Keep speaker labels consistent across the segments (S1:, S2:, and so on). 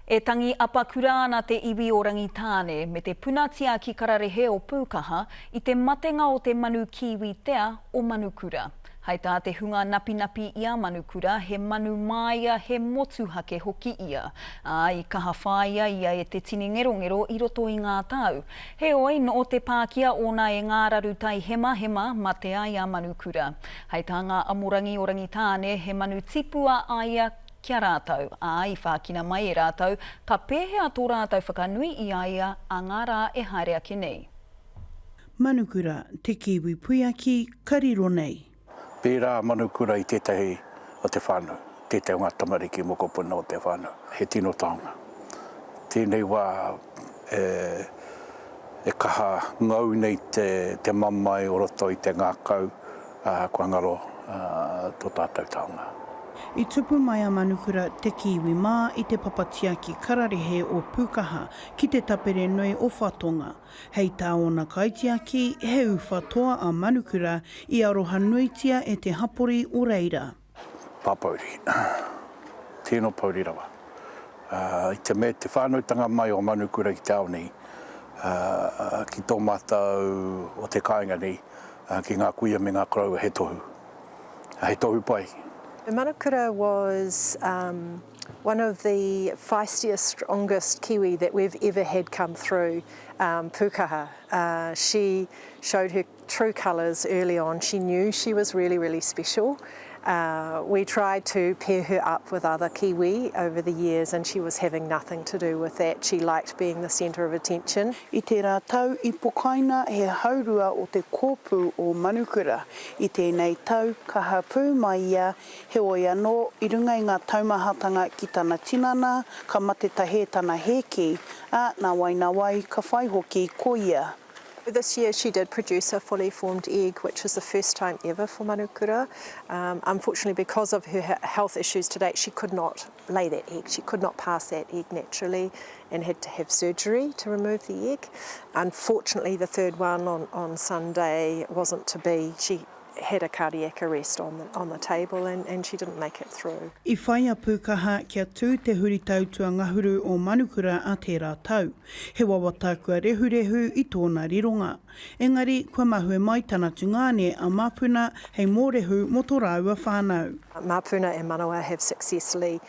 S1: E tangi apakura ana te iwi o Rangitāne me te puna tiaki kararehe o Pūkaha i te matenga o te manu kiwi tea o Manukura. Hai tā te hunga napinapi i a Manukura, he manu māia, he motuhake hoki ia. Ā, i kaha whāia ia e te tini ngerongero i roto i ngā tau. Heoi, nō te pākia ōna e ngā raru taihemahema, mate ai a Manukura. Hai tā ngā amorangi o Rangitāne, he manu tipua a ia, ki a rātou, ā, i whākina mai e rātou ka pēhea tō rātou whakanui i a ia ā ngā rā e haere ake nei.
S2: Manukura, te Kiwi puiaki, ka riro nei.
S3: Pērā a Manukura i tētahi o te whānau, tētahi o ngā tamariki mokopuna o te whānau. He tino taonga. Tēnei wā e kaha ngau nei te mamae o roto i te ngākau, ā, kua ngaro tō tātou taonga.
S2: I tupu mai a Manukura Te Kiwi mā i te papa tiaki kararehe o Pūkaha ki te tapere nui o Whatonga. Hei tā ōna kaitiaki, he uwha toa a Manukura i aroha nuitia e te hapori o reira.
S3: Pāpouri. Tino pouri rawa. I te mea te whānautanga mai o Manukura ki te ao nei, ki tō mātou o te kāinga nei, ki ngā kuia me ngā koroua he tohu. He tohu pai.
S4: Manukura was one of the feistiest, strongest kiwi that we've ever had come through Pūkaha. She showed her true colours early on. She knew she was really, really special. We tried to pair her up with other kiwi over the years and she was having nothing to do with that. She liked being the centre of attention.
S2: I tērā tau i pokaina he haurua o te kōpū o Manukura. I tēnei tau ka hapū mai ia, heoi anō, i runga i ngā taumahatanga ki tana tinana, ka mate tahē tana hēki, ā, nā wai nā wai, ka whai hoki ko ia.
S4: This year she did produce a fully formed egg, which is the first time ever for Manukura. Um, unfortunately, because of her health issues to date, she could not lay that egg. She could not pass that egg naturally and had to have surgery to remove the egg. Unfortunately, the third one on, on Sunday wasn't to be. She had a cardiac arrest on the, on the table and, and she didn't make it through.
S2: I whai a Pūkaha kia tū te huritau tuangahuru o Manukura a tērā tau. He wawata kua rehurehu i tōna rironga. Engari, kua mahue mai tana tungāne a Mapuna hei mōrehu mō tō rāua whānau.
S4: Mapuna and Manawa have successfully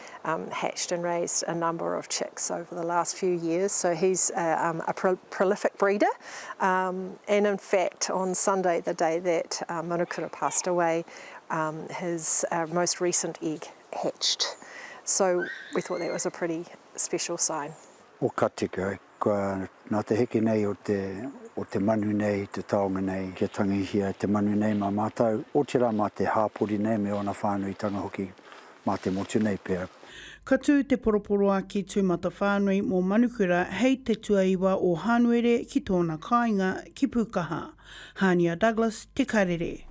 S4: hatched and raised a number of chicks over the last few years, so he's a, um, a pro prolific breeder. Um, and in fact, on Sunday, the day that uh, Manukura passed away, um, his uh, most recent egg hatched. So we thought that was a pretty special sign.
S5: O ka tika, kua, nā te heke nei o te, o te manu nei, te taonga nei, kia tangihia te manu nei mā mātou, otirā mā te hāpori nei me ōna whānuitanga hoki, mā te motu nei pea.
S2: Ka tū te poroporoaki tūmatawhānui mō Manukura hei te tuaiwa o Hānuere ki tōna kāinga, ki Pūkaha. Hānia Douglas, Te Karere.